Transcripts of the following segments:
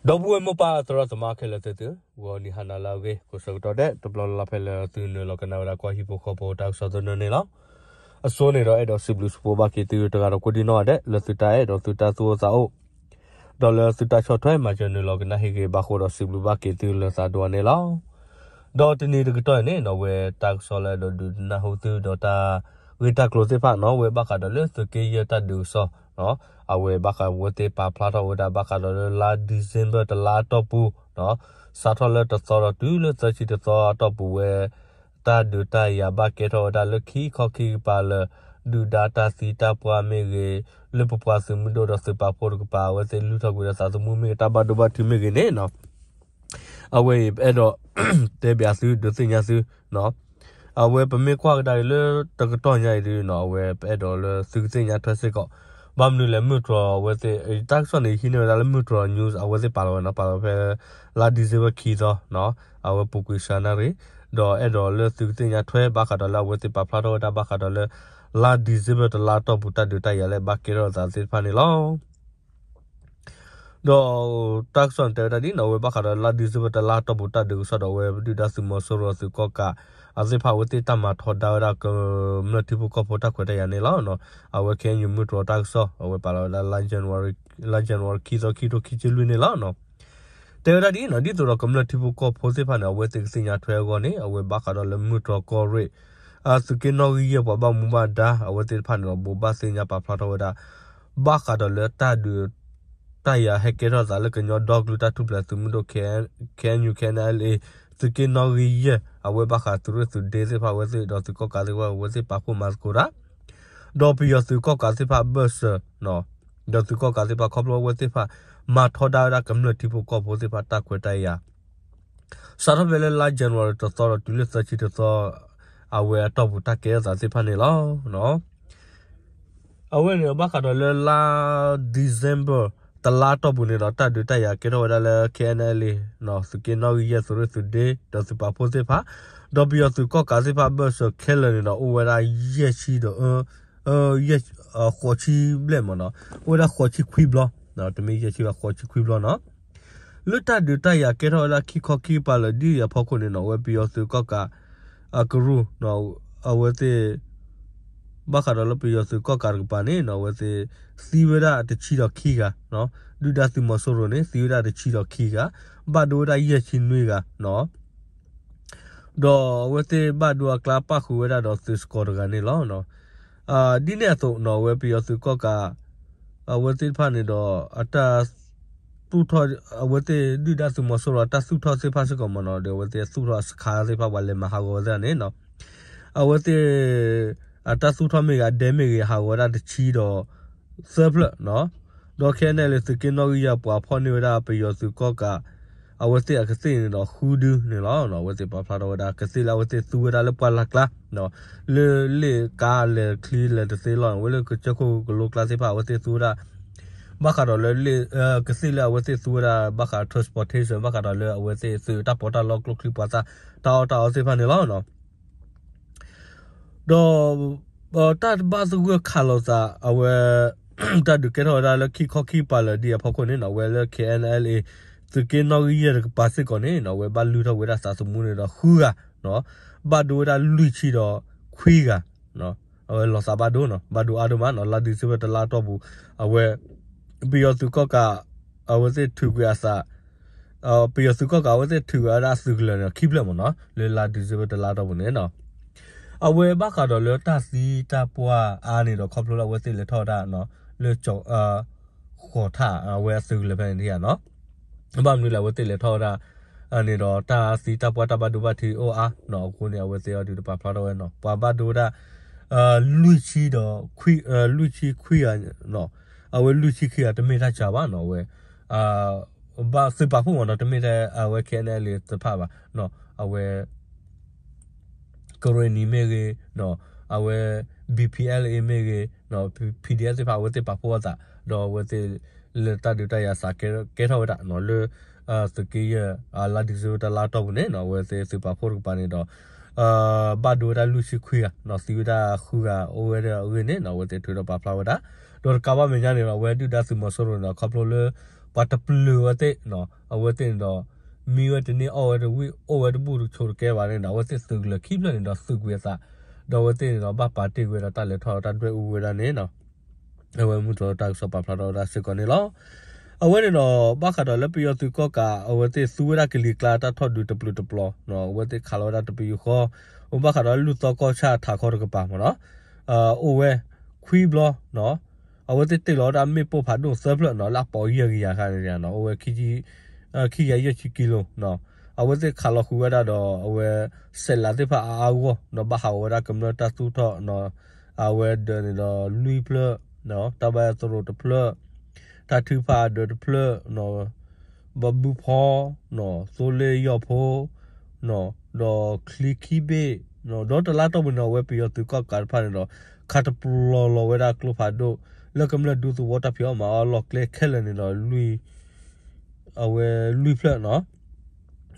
ဒီပုၢ်ဝဲၢ်မိၢ်ပၢ်သရၣ်သမါခဲလၢာ်သ့ၣ်သု, ဂီၤနံၤဟါနၤလၢအဂ့ၤ ကိးဆၢကတီၢ်ဒဲး တဘျီလၢ်လၢ်ဖဲလၢသုနုာ်လီၤကနၣ်ဝဲဒၣ်ကွၢ်ဟံၣ်ဖိဃီဖိတၢ်ကစီၣ်သနၢၣ်န့ၣ်လီၤ. အဆိန့ၣ်ဒီးအဲၣ်ဒိးစံးဘျုးစံးဖှိၣ်ဘၣ်က့ၤသုတဂၤဒီးကိးဒံနီၢ်ဂၤဒဲး လၢသုတၢ်အဲၣ်ဒိးသုတၢ်သူၣ်အိၣ်သးအိၣ် ဒီးလၢသုတၢ်ဆီၣ်ထွဲမၤစၢၤနုာ်လီၤကနၣ်ဟ့ၣ်ဂ့ၤဘၣ်ဃိဒီးစံးဘျုးဘၣ်က့ၤသုလၢသးဒိၣ်အါန့ၣ်လီၤ. ဒီးတနံၤတကတီၢ်အံၤန့ၣ်နီၣ် ဝဲတၢ်ကစီၣ်လၢအဲၣ်ဒိးဒုးနၢ်ဟူသုဒီးတၢ်ဂ့ၢ်တၢ်ကျိၤသ့ၣ်တဖၣ်နီၣ် ဝဲဘၣ်ဃးဒီးလၢသုးက့ယဲၢ်တၢ်ဒုးကစီၣ် အဝဲဘၣ်ဃးဝဲသ့ၣ်ပာ်ဖျါထီၣ်ဝဲဒၣ်ဘၣ်ဃးဒီးလၢလါ December တလါအတီၢ်ပူၤ စးထီၣ်လၢတသီဒီးတုၤလၢသၢဆံတသီအတီၢ်ပူၤဝဲ တၢ်ဒုးတၢ်ယၤဘၣ်ကဲထီၣ်ဝဲဒၣ်လၢခံခီခံကပၤလၢာ် ဒုၣ်ဒါတၢ်သံတၢ်ပှၢ်မ့ၢ်ဂ့ၤ လၢပပှၤသုးမုၢ်ဒိၣ်ဒီးသုးပာ်ဖှိၣ်တကပၤ အဝဲသ့ၣ်လုၢ်ထီၣ်ကွံာ်ဒီးသးသမူမ့ၢ်ဂ့ၤ တၢ်ဘၣ်ဒိဘၣ်ထံးမ့ၢ်ဂ့ၤန့ၣ်နီၣ် အဝဲအံၤပအဲၣ်ဒိး တဲဘၣ်သုဒုးသ့ၣ်ညါသု အဝဲပမ့ၢ်ကွၢ်ကဒါက့ၤလၢတကတီၢ်ညါအံၤဒုးနီၣ် အဝဲပအဲၣ်ဒိးလၢသုကသ့ၣ်ညါထွဲစ့ၢ်ကီး ဘၣ်မနုၤလဲၣ် မုၢ်တြီၤအဝဲသ့ၣ် တၢ်ကစီၣ်န့ၣ် ဟံးန့ၢ်ဝဲဒၣ်လၢ မုၢ်တြီၤ news အဝဲသ့ၣ်ပာ်လီၤဝဲနီၣ် ပာ်လီၤဖဲ လါ December ခံသီ အဝဲပူၤကွံာ်စှၤနၣ်ရံၣ် ဒီးအဲၣ်ဒိးလၢသုကသ့ၣ်ညါထွဲဘၣ်ဃးဒီးလၢအဝဲသ့ၣ်ပာ်ဖျါထီၣ်ဝဲဒၣ်ဘၣ်ဃးဒီးလၢ လါ December တလါအတီၢ်ပူၤတၢ်ဒုးတၢ်ယၤလၢဘၣ်ကဲထီၣ်သးသ့ၣ်တဖၣ်န့ၣ်လီၤ. ဒီးတၢ်ကစီၣ်န့ၣ်တဲဝဲဒၣ်ဒ်နီၣ် အဝဲဘၣ်ဃးဒီးလါ December တလါအတီၢ်ပူၤတၢ်ဒုးကစီၣ်ဒီး အဝဲဒုၣ်ဒါသုးမီၤစိရိၤသုးကီၣ်ကးအသ့ၣ်တဖၣ် အဝဲသ့ၣ်တၢ်မၤထီဒါဝဲဒၣ်ကမျၢၢ်ထံဖိကီၢ်ဖိတၢ်ခွဲးတၢ်ယာ်န့ၣ်လီၤ. အဝဲ KNU မုၢ်တြီၤတၢ်ကစီၣ် အဝဲပာ်လီၤဝဲဒၣ် လါ January ခံသီ ခံကထိခံဆံလွံၢ်န့ၣ်လီၤ. တဲဝဲဒၣ်ဒ်နီၣ် ဒ်သိးဒီးကမျၢၢ်ထံဖိကီၢ်ဖိသ့ၣ်တဖၣ်န့ၣ် အဝဲသ့ၣ်ကသ့ၣ်ညါထွဲအဂီၢ်န့ၣ် အဝဲဘၣ်ဃးဒီးလၢမုၢ်တြီၤကီၢ်ရ့ၣ် သုးက့နီၣ်ဂံၢ်ယဲၢ်ပှၤဘၣ်မူဘၣ်ဒါ အဝဲသ့ၣ်တဖၣ်န့ၣ်ဒီး ဘိးဘၣ်သ့ၣ်ညါပာ်ဖျါထီၣ်ဝဲဒၣ် ဘၣ်ဃးဒီးလၢတၢ်ဒုး တၢ်ယၤဟဲကဲထီၣ်သးလၢကညီဒီကလုာ်တၢ်ထူၣ်ဖျဲးသုးမုၢ်ဒိၣ် KNU KNLA သုးက့နီၣ်ဂံၢ်ယဲၢ် အဝဲဘၣ်ဃးသုးရ့ၣ်သုးဒ့သ့ၣ်တဖၣ် အဝဲသ့ၣ်ဒီးသုးကီၣ်ကးသ့ၣ်တဖၣ် အဝဲသ့ၣ်ပာ်ဖှိၣ်မၤသကိးတၢ် ဒီးပယီၤသုးကီၣ်ကးသ့ၣ်တဖၣ်ဘၢၣ်စၢၤ ဒီးသုးကီၣ်ကးသ့ၣ်တဖၣ်ခီဖျိအဝဲသ့ၣ်တဖၣ် မၤထီဒါဝဲဒၣ်ကမျၢၢ်ထံဖိကီၢ်ဖိသ့ၣ်တဖၣ်တၢ်ခွဲးတၢ်ယာ် စးထီၣ်ဖဲလၢလါ January တသီဒီးတုၤလၢသၢဆံတသီ အဝဲအတီၢ်ပူၤတၢ်ကဲထီၣ်သးသ့ၣ်တဖၣ်န့ၣ်လီၤ. အဝဲန့ၣ်ဘၣ်ဃးဒီးလၢလါ December တလါအတီၢ်ပူၤန့ၣ်ဒီး တၢ်ဒုးတၢ်ယၤကဲထီၣ်ဝဲဒၣ်လၢ KNLA သုးက့နီၣ်ဂံၢ်ယဲၢ်သုးရ့ၣ်သုးဒ့ ဒီးသုးပာ်ဖှိၣ်သ့ၣ်တဖၣ် ဒီးပယီၤသုးကီၣ်ကးသ့ၣ်တဖၣ်ဘၢၣ်စၢၤခဲလၢာ်န့ၣ်ဒီး အိၣ်ဝဲဒၣ်ယဲၢ်ဆံဒီး ဃိးဆံဘျဲၣ်မ့ၢ်နီၤ, အိၣ်ဝဲဒၣ်ဃိးဆံခွံဘျီ, တမ့ၢ်ယဲၢ်ဆံဘၣ် ဃိးဆံခွံဘျီနီၤ. လၢတၢ်ဒုးတၢ်ယၤကဲထီၣ်ဝဲဒၣ်ခံခီခံကပၤလၢာ်ဒ်အံၤအဖီခိၣ်န့ၣ်နီၤ, အဝဲပယီၤသုးကီၣ်ကး အကရူၢ် အဝဲသ့ၣ် ဘၣ်ဃးဒီးလၢပယီၤသုးကီၣ်ကးတကပၤန့ၣ်နီၤ, အဝဲသ့ၣ်သံဝဲဒၣ်တဆံဒီးခံဂၤ, ဒုၣ်ဒါသုးမီၤစိရိၤန့ၣ် သံဝဲဒၣ်တဆံဒီးခံဂၤ, ဘၣ်ဒိဝဲဒၣ်ယဲၢ်ဆံနွံဂၤနီၤ. ဒီးအဝဲသ့ၣ်ဘၣ်ဒိအကျါပၣ်ဃုာ်ဝဲဒၣ်ဒီးသုးစကီၤတဂၤန့ၣ်လီၤ. ဒ်န့ၣ်အသိးနီၤ အဝဲပယီၤသုးကီၣ်ကး အဝဲသ့ၣ်တဖၣ်န့ၣ်ဒီး အတၢ်သူၣ်ထီၣ် အဝဲသ့ၣ်ဒုၣ်ဒါသုးမီၤစိရိၤအတၢ်သူၣ်ထီၣ်သ့ၣ်တဖၣ်စ့ၢ်ကီးမ့ၢ်နီၤ, ဒီးအဝဲသ့ၣ်သူၣ်ထီၣ်အစခါသ့ၣ်တဖၣ်ပှၤလဲၤမၤဟးဂီၤဝဲသ့ၣ်န့ၣ်နီၤ, အဝဲသ့ၣ် အတၢ်သူၣ်ထီၣ်မ့ၢ်ဂ့ၤ အဒဲမ့ၢ်ဂ့ၤ ဟးဂီၤဝဲဒၣ်တဆံဒီးသၢဖျၢၣ်နီၤ. ဒီးခဲအံၤန့ၣ်လၢသုးက့နီၣ်ဂံၢ်ယဲၢ်ပှၤဖီၣ်န့ၢ်ဝဲဒၣ်ပယီၤသုးကီၣ်ကး အဝဲသ့ၣ်အကသ့ၣ်န့ၣ်ဒီးဃုဒုန့ၣ်လီၤ. အဝဲသ့ၣ်ပာ်ဖျါထီၣ်ဝဲဒၣ်ကသ့ၣ်လၢအဝဲသ့ၣ်သူဝဲဒၣ်လၢပှၢ်လၢ်ကျါ လၢလ့ၣ်ကါလဲၤချံလဲၤတသ့လီၤ, အဝဲလၢကစၢၢ်ခိၣ်ကလိကျါသ့ၣ်တဖၣ် အဝဲသ့ၣ်သူဝဲဒၣ် ဘၣ်ဃးဒီးလၢ ကသ့ၣ်လၢအဝဲသ့ၣ်သူဝဲဒၣ်ဘၣ်ဃး transportation ဘၣ်ဃးဒီးလၢအဝဲသ့ၣ်သုးတၢ်ပီးတၢ်လီကျိချံမျိာ်သၣ် တၢ်အီၣ်တၢ်အီသ့ၣ်တဖၣ်န့ၣ်လီၤ. ဒီး တၢ်တဘၣ်သဂၢၢ်ခးလိာ်သး အဝဲ တၢ်ဒုးကဲထီၣ်ဝဲဒၣ်လၢခံခီခံကပၤလၢာ်ဒ်အံၤအဖီခိၣ်န့ၣ်နီၤ, အဝဲလၢ KNLA သုးက့နီၣ်ဂံၢ်ယဲၢ်တကပၤစ့ၢ်ကီးန့ၣ်နီၤ, အဝဲဘၣ်လုၢ်ထီၣ်ဝဲဒၣ်သးသမူန့ၣ်ဒီးဃုဂၤနီၤ, ဘၣ်ဒိဝဲဒၣ်လွံၢ်ဆံဒီးခွံဂၤ အဝဲလီၤသးဘၣ်ဒိနီၤ, ဘၣ်ဒိအါဒိၣ်မးနီၤ, လါ December တလါအတီၢ်ပူၤ အဝဲ ပယီၤသုးကီၣ်ကး အဝဲသ့ၣ်ထုးကွံာ်အသး ပယီၤသုးကီၣ်ကးအဝဲသ့ၣ်ထုးဝဲဒၣ်အသုးကလၢၤန့ၣ် ခံဖျၢၣ်မ့ၢ်နီၤ, လၢလါ December တလါအတီၢ်ပူၤန့ၣ်နီၤ, အဝဲဘၣ်ဃးဒီးလၢတၢ်သံတၢ်ပှၢ်အါန့ၣ်ဒီး ခီဖျိလၢအဝဲသ့ၣ်လဲၤထီၣ်ဝဲဒၣ် လၢ ဃီၤထၣ် အဝဲအသုးကလၢၤဖဲန့ၣ်ဧါနီၤ, ဘၣ်မနုၤလဲၣ် အဝဲသ့ၣ်လဲၤထီၣ်ဝဲဒၣ် န့ၣ်ဒီးတၢ်သံတၢ်ပှၢ်တၢ်ဘၣ်ဒိဘၣ်ထံးအိၣ်အါနီၤ, အဃိန့ၣ် အဝဲသ့ၣ်အီၤဒုးတပာ်ဖျါထီၣ်ဝဲနီၤ, ပှၤဘၣ်ဒိဝဲဒၣ် လွံၢ်ဆံဒီး လွံၢ်ဆံခွံဂၤ အဝဲလွံၢ်ဆံခံဂၤတမ့ၢ်တၢ်စှၤဘၣ်နီၤ, အဝဲ ဘၣ်သုးပာ်ဖှိၣ်မ့ၢ်နီၤ, တမ့ၢ်ထဲအဝဲ KNLA တဖၣ်ဘၣ်, အဝဲ ကရ့ၣ်နံၤမ့ၢ်ဂ့ၤ, အဝဲ BPLA မ့ၢ်ဂ့ၤ, PDF သ့ၣ်တဖၣ် အဝဲသ့ၣ်ပာ်ဖှိၣ်အသး ဒီးအဝဲသ့ၣ်လၢတၢ်ဒုးတၢ်ယၤစးကဲထီၣ်ဝဲဒၣ်နီၤ, လၢ သုးက့ယဲၢ် လါ December တလါအတီၢ်ပူၤန့ၣ်နီၤ, အဝဲသ့ၣ်သုးပာ်ဖှိၣ်တကပၤန့ၣ်ဒီး ဘၣ်ဒိဝဲဒၣ်လွံၢ်ဆံခွံဂၤနီၤ, သံဝဲဒၣ်ဃုဂၤအိၣ်ဝဲဒၣ်အဂ့ၢ်န့ၣ်နီၤ, အဝဲသ့ၣ်ထုးထီၣ်ပာ်ဖျါဝဲဒၣ်, ဒီးတကးဘၣ်မဲာ်ညါန့ၣ်ဒီး အဝဲဒုၣ်ဒါသုးမီၤစိရိၤန့ၣ်ဒီး ခီဖျိလၢ ပှၤတပျုာ်ဝဲသ့ၣ်နီၤ အဝဲသ့ၣ်န့ၣ်ဒီး မံဝဲတန့ၢ်အီၣ်ဝဲတဝံၣ် အိၣ်ဝဲတဘူၣ်တဆိးတကဲဘၣ်န့ၣ်ဒီး အဝဲသ့ၣ်သုးကလၢၤခံဖျၢၣ်န့ၣ်ဒီးသုးကွံာ်အသး ဒီးအဝဲသ့ၣ်န့ၣ်ဒီး ဘၣ်ပာ်တ့ၢ်ကွံာ်ဒီးတၢ်လဲၤထီၣ်တၢ်ဒွဲၣ်အူဝဲဒၣ်န့ၣ်နီၤ အဝဲမုၢ်တြီၤတၢ်ကစီၣ်ပာ်ဖျါထီၣ်ဝဲဒၣ်စ့ၢ်ကီးန့ၣ်လီၤ. အဝဲန့ၣ်ဒီး ဘၣ်ဃးဒီးလၢပယီၤသုးကီၣ်ကး အဝဲသ့ၣ်သူဝဲဒၣ်ကလံၤကျါတၢ်ထီၣ်ဒုးတပျုာ်တပျီၤ အဝဲသ့ၣ်ခးလီၤဝဲဒၣ်တပယူာ်ဃီ အိၣ်ဘၣ်ဃးဒီးလူၢ်သီကီၢ်ဆၣ်ထးခီတကပၤမ့ၢ်နီၤ အိၣ်ဝဲခွံဘျီ အဝဲသ့ၣ်တ့ၢ်လီၤဝဲဒၣ်မ့ၣ်ပိၢ်ဖးဒိၣ်သၢဖျၢၣ်နီၤ လၢအပီၤယဲၢ်ကယၤခါန့ၣ်နီၤ အိၣ်ဝဲ ခံကယၤယဲၢ်ဆံကံလိၤနီၤ အဝဲသ့ၣ်ခးလီၤဃုာ်ဝဲဒၣ်ဒီး အဝဲ စဲးလးသ့ၣ်တဖၣ်အါအါဂီၢ်ဂီၢ်နီၤ ဘၣ်ဟးဂီၤဝဲဒၣ်ကမျၢၢ်တၢ်သူၣ်ထီၣ်နီၤ အဝဲဒၢးန့ၣ်ဒီးလွံၢ်ဖျၢၣ်နီၤ တၢ်ဘၣ်သရိာ်တဖျၢၣ် တၢ်ထုကဖၣ်အဒၢးတဖျၢၣ်နီၤ ဘၣ်ဘုဖီနီၤ သိလ့ၣ်ယီၢ်ဖိ ဒီးချံခံဘ့ၣ် ဒီးတလါတီၢ်ပူၤန့ၣ် အဝဲပယီၤသုးကီၣ်ကးတဖၣ်န့ၣ်ဒီး ခးတပျီၤလီၤဝဲဒၣ်ကျိဖးဒိၣ် လၢကမျၢၢ်ဒူသဝီတၢ်ဖံးအီၣ်မၤအီၣ်အလီၢ်ကျဲခဲလၢာ်န့ၣ်ဒီး လွံၢ် အဝဲလွံၢ်ဖျၢၣ်နီၤ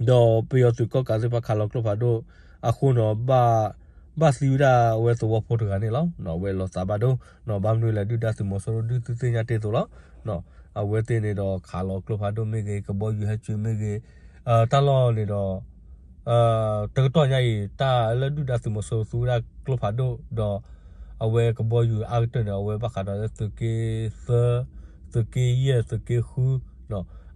ဒီးပယီၤသုးကီၣ်ကးသ့ၣ်တဖၣ်ခးလီၤကျိဖးဒိၣ်အဃိန့ၣ် ဘၣ်သံဝဲဒၣ်အဝဲသဝီဖိတဂၤန့ၣ်လီၤ. အဝဲလီၤသးဘၣ်ဒိ ဘၣ်မနုၤလဲၣ် ဒုၣ်ဒါသုးမီၤစိရိၤဒုးသုသ့ၣ်ညါတ့ၢ်အသိးလီၤ. အဝဲသ့ၣ်န့ၣ်ဒီးခးလီၤကျိဖးဒိၣ်မ့ၢ်ဂ့ၤ ကဘီယူၤဟဲစၢၤမ့ၢ်ဂ့ၤ တၢ်လီၢ်န့ၣ်ဒီး တကတီၢ်ညါအံၤ တၢ်လၢဒုၣ်ဒါသုးမီၤစိရိၤသူဝဲဒၣ်ကျိဖးဒိၣ်ဒီး အဝဲကဘီယူၤအါကတၢၢ်န့ၣ် အဝဲဘၣ်ဃးဒီးလၢသုးက့သၢ သုးက့ယဲၢ် သုးက့ဃု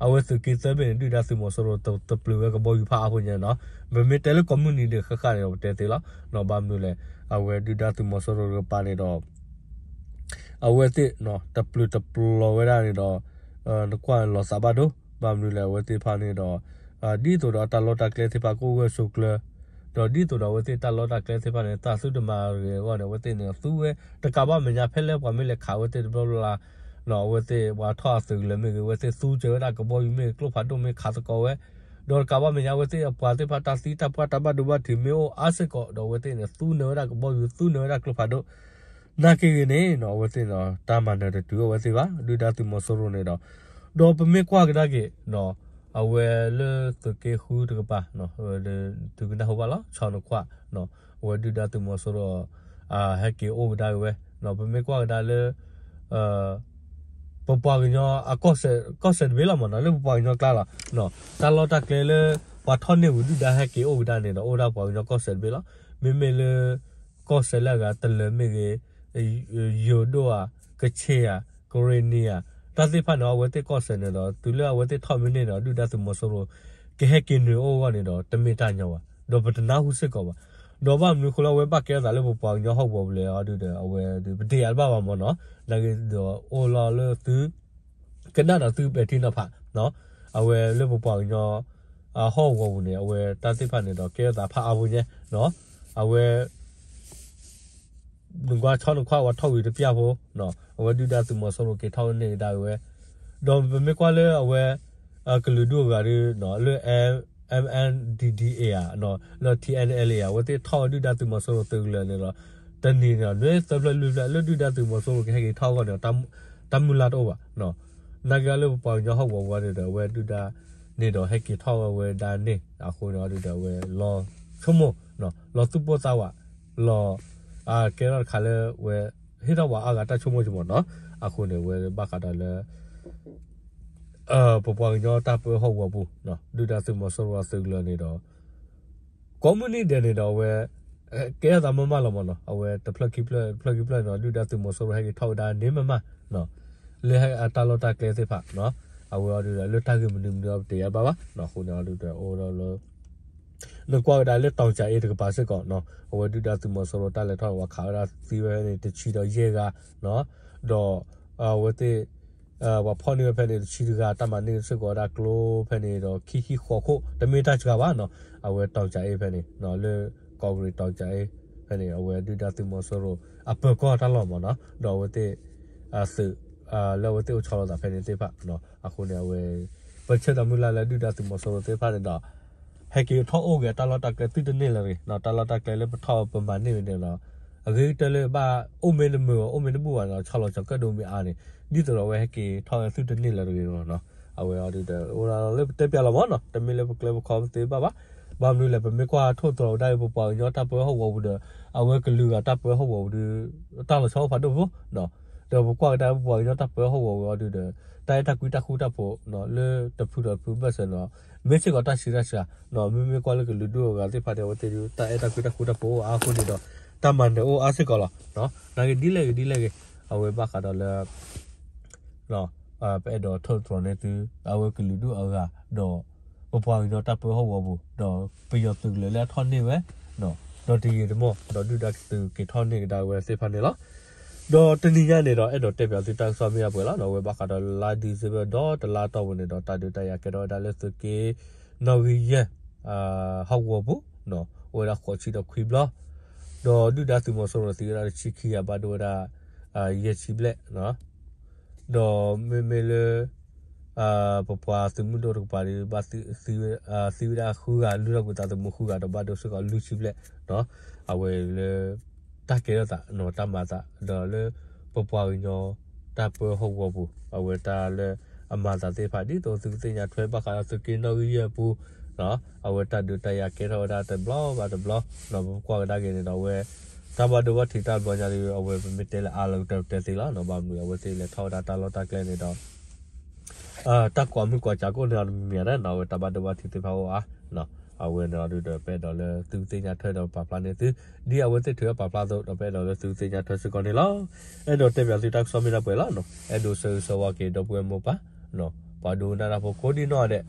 အဝဲသုးက့သၢဘ့ၣ်န့ၣ် ဒုၣ်ဒါသုးမီၤစိရိၤတပျုာ်ဝဲကဘီယူၤဖးအါဖိညါနီၤ. ပမ့ၢ်တဲလၢကိးမုၢ်နံၤဒဲးဃၣ်ဃၣ်န့ၣ်ဒီး ပတဲသ့လီၤ.ဘၣ်မနုၤလဲၣ် အဝဲဒုၣ်ဒါသုးမီၤစိရိၤတကပၤန့ၣ်ဒီး အဝဲသ့ၣ် တပျုာ်တပျီၤဝဲဒၣ်န့ၣ်ဒီး နကွၢ်လီၤသးဘၣ်ဒိ ဘၣ်မနုၤလဲၣ် အဝဲသ့ၣ်တဖၣ်န့ၣ်ဒီး ဒ်သိးဒီးတၢ်လီၢ်တၢ်ကျဲသ့ၣ်တဖၣ်ကအိၣ်ဂၢၢ်ဆိးကျၢၤ ဒီးဒ်သိးဒီးအဝဲသ့ၣ်တၢ်လီၢ်တၢ်ကျဲသ့ၣ်တဖၣ်န့ၣ် တၢ်သုတမၤဂ့ၤအဂီၢ်န့ၣ် အဝဲသ့ၣ်န့ၣ် သူဝဲတကးဘၣ်မဲာ်ညါ ဖဲလၢပှၤမ့ၢ်လဲၤခးဝဲသ့ၣ်တဘျီဘျီလၢ် အဝဲသ့ၣ်ပှၤထီၣ်အသုးကလၢၤမ့ၢ်ဂ့ၤ အဝဲသ့ၣ်သူစၢၤဝဲဒၣ်ကဘီယူၤမ့ၢ်ဂ့ၤ ကျိဖးဒိၣ်မ့ၢ်ခးသကိးဝဲ ဒီးတကးဘၣ်မဲာ်ညါ အဝဲသ့ၣ်အပှၤသ့ၣ်တဖၣ်တၢ်သံတၢ်ပှၢ်တၢ်ဘၣ်ဒိဘၣ်ထံးမ့ၢ်အိၣ်အါစ့ၢ်ကီး ဒီးအဝဲသ့ၣ်န့ၣ် သူနၢၤဝဲဒၣ်ကဘီယူၤ သူနၢၤဝဲဒၣ်ကျိဖးဒိၣ် နာ်က့ဂ့ၤန့ၣ်နီၤ အဝဲသ့ၣ်န့ၣ် တၢ်မၤနၢၤတတုၤအဝဲသ့ၣ်ဘၣ် ဒုၣ်ဒါသုးမီၤစိရိၤန့ၣ်ဒီး ဒီးပမ့ၢ်ကွၢ်ကဒါက့ၤ အဝဲလၢသုးက့ဃုတကပၤ သုကနၢ်ဟူဘၣ်လီၤ ဆီနခွး အဝဲဒုၣ်ဒါသုးမီၤစိရိၤ ဟဲက့ၤအိၣ်ကဒါက့ၤဝဲ ပမ့ၢ်ကွၢ်ကဒါလၢ ပပှၤကညီအကီၢ်စဲၣ် ကီၢ်စဲၣ်တဘ့ၣ်လီၤမ့ၢ်နီၤ လၢပပှၤကညီကျါလီၤ တၢ်လီၢ်တၢ်ကျဲလၢ ပှၤထီၣ်န့ၢ်ဝံၤဒုၣ်ဒါဟဲက့ၤအိၣ်ကဒါန့ၣ်ဒီး အိၣ်ဒၣ်ပှၤကညီကီၢ်စဲၣ်တဘ့ၣ်လီၤ. မ့မ့ၢ်လၢ ကီၢ်စဲၣ်လၢအဂၤတလၢၤမ့ၢ်ဂ့ၤ ယိၤဒိၣ်ဧါ ကဆ့ၣ်ဧါ ကရ့ၣ်နံၤဧါ တၢ်သ့ၣ်တဖၣ်န့ၣ် အဝဲသ့ၣ်ကီၢ်စဲၣ်န့ၣ်ဒီး တုၤလၢအဝဲသ့ၣ်ထီၣ်မ့ၢ်န့ၢ်ဒီး ဒုၣ်ဒါသုးမီၤစိရိၤ ကဟဲက့ၤနုာ်အိၣ်အဂီၢ်န့ၣ်ဒီး တမ့ၢ်တၢ်ညီဘၣ် ဒီးပတနၢ်ဟူစ့ၢ်ကီးဘၣ်. ဒီးဘၣ်မနုၤအဃိလၢအဝဲဘၣ်ကဲထီၣ်သးလၢပပှၤကညီဟီၣ်ကဝီၤပူၤလဲၣ်အီၤဒုဒီး အဝဲဒုး ပတယာ်တဘၣ်ဘၣ်မ့ၢ်နီၤ နာ်က့ဒီးအိၣ်လီၤလၢသု ကနၣ်ဒီးသုပဲာ်ထံနီၤဖး အဝဲလၢပပှၤကညီ ဟီၣ်ကဝီၤပူၤန့ၣ် အဝဲတၢ်သ့ၣ်တဖၣ်န့ၣ်ဒီးကဲထီၣ်သးဖးအါဖိညါ အဝဲ နကွၢ်ဆီနခွးဝဲထီၣ်ဝံၤတပျၢ်ဖိ အဝဲဒုၣ်ဒါသုးမီၤစိရိၤက့ၤထီၣ်န့ၢ်ကဒါက့ၤဝဲ ဒီးပမ့ၢ်ကွၢ်လၢအဝဲ ကလုာ်ဒူၣ်အဂၤဒီး လၢ M N D D A ဧါ လၢ T N L A ဧါ အဝဲသ့ၣ်ထီၣ်ဝဲဒုၣ်ဒါသုးမီၤစိရိၤသုးကလၢၤန့ၣ်ဒီး တနံၤန့ၣ် နွံသၢဖျၢၣ်လွံၢ်ဖျၢၣ် လၢဒုၣ်ဒါသုးမီၤစိရိၤကဟဲက့ၤထီၣ်အဂီၢ်န့ၣ် တၢ်မုၢ်လၢ်တအိၣ်ဘၣ် နာ်က့လၢပပှၤကညီဟီၣ်ကဝီၤပူၤန့ၣ်ဒီး အဝဲဒုၣ်ဒါန့ၣ်ဒီးဟဲက့ၤထီၣ်ဝဲဒၣ်န့ၣ် အဃိန့ၣ်ဒီး အဝဲလီၤဆိကမိၣ် လီၤသူၣ်ပိၢ်သးဝး လီၤ ကဲထီၣ်တခါလၢဝဲ ဟ့ၣ်ထီၣ်ပှၤအါဂၤတၢ်ဆိကမိၣ်က့ၤမ့ၢ်နီၤ အဃိန့ၣ် ဝဲဘၣ်ဃးဒီးလၢ ပပှၤကညီတၢ်ပၢဟီၣ်ကဝီၤပူၤ ဒုၣ်ဒါသုးမီၤစိရိၤအသုးကလၢၤန့ၣ်ဒီး ကိးမုၢ်နံၤဒဲးန့ၣ်ဒီးအဝဲ ကဲထီၣ်သးမးမးလီၤမ့ၢ်နီၤ အဝဲတဖျၢၣ်ခံဖျၢၣ် တဖျၢၣ်ခံဖျၢၣ်န့ၣ်ဒီး ဒုၣ်ဒါသုးမီၤစိရိၤဟဲက့ၤထီၣ်ဝဲဒၣ်န့ၣ်မးမး လၢအတၢ်လီၢ်တၢ်ကျဲသ့ၣ်တဖၣ် အဝဲအီၤဒုဒီး လၢတၢ်ဂ့ၢ်မနုၤမနုၤအီၤပတယာ်ဘၣ်ဘၣ် အဃိန့ၣ်အီၤဒုဒီး အိၣ်ဒီးလၢ နကွၢ်ဝဲဒၣ်လၢတီၤကၠၤအ့တကပၤစ့ၢ်ကီး အဝဲဒုၣ်ဒါသုးမီၤစိရိၤတၢ်လဲၤထီၣ်န့ၣ် ပှၤခးဝဲဒၣ်သံဝဲဖဲန့ၣ် တဆံဒီးယဲၢ်ဂၤ ဒီး အဝဲသ့ၣ် ပှၤဖီၣ်န့ၢ်ဝဲဖဲန့ၣ် တဆံတဂၤ တၢ်မၤန့ၢ်စ့ၢ်ကီးဝဲဒၣ်ကျိဖဲန့ၣ်ဒီး ခံဆံဃိးခိၣ် တမ့ၢ်တၢ်စှၤဘၣ်နီၤ အဝဲတီၤကၠၤအ့ဖဲန့ၣ် လၢကီၢ်ကရ့ၣ်တီၤကၠၤအ့ဖဲန့ၣ် အဝဲဒုၣ်ဒါသုးမီၤစိရိၤ အပၢၤကီၢ်တၢ်လီၢ်မ့ၢ်နီၤ ဒီးအဝဲသ့ၣ် သုး လၢအဝဲသ့ၣ်အိၣ်ဆီလီၤသးဖဲန့ၣ်သ့ၣ်တဖၣ် အဃိန့ၣ် အဝဲ ပဆၢတၢ်မုၢ်လၢ်လၢဒုၣ်ဒါသုးမီၤစိရိၤသ့ၣ်တဖၣ်န့ၣ်ဒီး ဟဲက့ၤထီၣ်အိၣ်က့ၤတၢ်လီၢ်တၢ်ကျဲသုတန့ၢ်လၢၤတဂ့ၤ တၢ်လီၢ်တၢ်ကျဲလၢပထီၣ်ပမၤန့ၢ်ဝဲန့ၣ်ဒီး အဂ့ၤကတၢၢ်လၢဘၣ်အိၣ်မ့ၢ်တမုာ် အိၣ်မ့ၢ်တဘူၣ်ဘၣ်န့ၣ်ဒီး ဆီလီၤစၢၤကၢၣ်ဒိၣ်မ့ၢ်အါန့ၣ် ဒ်သိးဒီးအဝဲဟဲက့ၤထီၣ်သုတန့ၢ်လၢၤတဂ့ၤလီၤနီၤ အဝဲအီၤဒုဒီး အိၣ်ဒၣ်လၢပတဲပျးလီၤမ့ၢ်နီၤ တမ့ၢ်လၢပကျဲပခီပသ့ဘၣ်ဘၣ် ဘၣ်မနုၤလဲၣ် ပမ့ၢ်ကွၢ်ထိၣ်သတြီၤဝဲဒၣ်ပပှၤကညီတၢ်ပၢဟီၣ်ကဝီၤပူၤဒီး အဝဲကလုာ်ဂၤတၢ်ပၢဟီၣ်ကဝီၤပူၤဒီး တၢ်လီၤဆီအိၣ်ဖးဒိၣ်ဖိနီၤ ဒီးပကွၢ်ကဒါပပှၤကညီတၢ်ပၢဟီၣ်ကဝီၤဝံၤအီၤဒုဒီး တၢ်အဲၣ်တၢ်ကွံတၢ်ဃူတၢ်ဖိးလၢတဖုဒီးတဖုဘၢၣ်စၢၤန့ၣ်ဒီး မ့ၢ်စ့ၢ်ကီးတၢ်ဆံးတၢ်ဆှၤ, မ့မ့ၢ်ကွၢ်လၢကလုာ်ဒူၣ်အဂၤသ့ၣ်တဖၣ်န့ၣ် အဝဲသ့ၣ်ဒုးတၢ်အဲၣ်တၢ်ကွံတၢ်ဃူတၢ်ဖိးအိၣ်အါအဃိန့ၣ်ဒီး တၢ်မၤနၢၤအိၣ်အါစ့ၢ်ကီးလီၤ. နာ်က့ဒ်လဲၣ်ဂ့ၤဒ်လဲၣ်ဂ့ၤ အဝဲဘၣ်ဃးဒီးလၢ ပအဲၣ်ဒိးထိၣ်သတြီၤန့ၢ်သု အဝဲကလုာ်ဒူၣ်အဂၤ ဒီးပပှၤကညီတၢ်ပၢဟီၣ်ကဝီၤပူၤ ဒီးပယီၤသုးကလၢၤလၢအထီၣ်န့ၢ်ဝဲ ဒီးတယံာ်တမီၢ် ဒီးဒုၣ်ဒါသုးက့ၤထီၣ်န့ၢ်ကဒါဝဲသ့ၣ်တဖၣ်န့ၣ်လီၤ. ဒီးတနံၤညါန့ၣ်ဒီး အဲၣ်ဒိးတဲပၠးသုတၢ်ကစီၣ်မ့ၢ်ဒၣ်ပှဲၤလီၤ. အဝဲဘၣ်ဃးဒီးလါ December ဒီးတလါတီၢ်ပူၤန့ၣ်ဒီး တၢ်ဒုးတၢ်ယၤကဲထီၣ်ဝဲဒၣ်လၢသုးက့နီၣ်ဂံၢ်ယဲၢ် ဟီၣ်ကဝီၤပူၤ အိၣ်ဝဲဒၣ်ဃိးဆံဒီးခွံဘျီ, ဒီးဒုၣ်ဒါသုးမီၤစိရိၤသံဝဲဒၣ်တဆံခံဂၤ ဘၣ်ဒိဝဲဒၣ် ယဲၢ်ဆံဘျဲၣ်, ဒီးမ့မ့ၢ်လၢ ပပှၤသုးမုၢ်ဒိၣ်တကပၤဒီး ဘၣ်သံဝဲဒၣ်ဃုဂၤ လုၢ်ထီၣ်ကွံာ်သးသမူဃုဂၤ ဒီးဘၣ်ဒိစ့ၢ်ကီးလွံၢ်ဆံဘျဲၣ်, အဝဲလၢ တၢ်ကဲထီၣ်သး တၢ်မၤသး ဒီးလၢ ပပှၤကညီ တၢ်ပၢဟီၣ်ကဝီၤပူၤ အဝဲတၢ်လၢအမၤသးသ့ၣ်တဖၣ် ဒ်သိးသုကသ့ၣ်ညါထွဲဘၣ်ဃးဒီးသုးက့နီၣ်ဂံၢ်ယဲၢ်အပူၤ အဝဲတၢ်ဒုးတၢ်ယၤကဲထီၣ်ဝဲဒၣ်တဘျီဘၣ်တဘျီ, ပကွၢ်ကဒါက့ၤန့ၣ်ဒီးအဝဲ တၢ်ဘၣ်ဒိဘၣ်ထံးတၢ်ဘျီညါဒီး အဝဲပမ့ၢ်တဲလၢအါလၢကတၢၢ်ပတဲသ့လီၤ. ဘၣ်မနုၤအဝဲသ့ၣ်လဲၤထီၣ်ဝဲဒၣ်တၢ်လီၢ်တၢ်ကျဲန့ၣ်ဒီး တၢ်ကွၢ်မုၢ်ကွၢ်စးကအိၣ်န့ၣ်ဒီးတမံၤမံၤန့ၣ် အဝဲတၢ်ဘၣ်ဒိဘၣ်ထံးသ့ၣ်တဖၣ်အိၣ်အါ, အဝဲန့ၣ်ဒီးပအဲၣ်ဒိးလၢသုကသ့ၣ်ညါထွဲဒီးပာ်ဖျါန့ၢ်သု, ဒ်အဝဲသ့ၣ်ထုးအပာ်ဖျါအသိး ဒီးပအဲၣ်ဒိးလၢသုကသ့ၣ်ညါထွဲစ့ၢ်ကီးန့ၣ်လီၤ. အဲၣ်ဒိးတဲပၠးသုတၢ်ကစီၣ်မ့ၢ်ဒၣ်ပှဲၤလီၤ. အဲၣ်ဒိးဆၢဂ့ၤဆၢဝါက့ၤဒီပုၢ်ဝဲၢ်မိၢ်ပၢ် ပှၤဒိကနၣ်တၢ်ဖိကိးဒံနီၢ်ဒဲး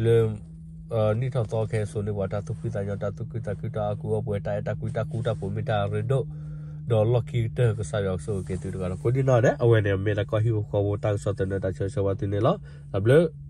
လၢ နံၣ်ထီၣ်သီခဲအံၤ စိာ်န့ၢ်ပှၤတၢ်သူၣ်ဖှံသးညီ တၢ်သူၣ်ခုသးခု တၢ်အါကူအီပှဲၤ တၢ်အဲၣ်တၢ်ကွံတၢ်ဃူတၢ်ဖိးမ့ၢ်တၢ်ရ့ဒိၣ်, ဒီးလီၢ်ခံကတၢၢ် ကစၢ်ယွၤကဆိၣ်ဂ့ၤက့ၤသုတဂၤဒီးကိးဒံနီၢ်ဒဲး. အဝဲန့ၣ်မ့ၢ်တၢ်ကီၢ်ဟံၣ်ဖိဃီဖိတၢ်ကစီၣ်သနၢၣ်တၢ်ဆၢဂ့ၤဆၢဝါသုန့ၣ်လီၤ. တၢ်ဘျုး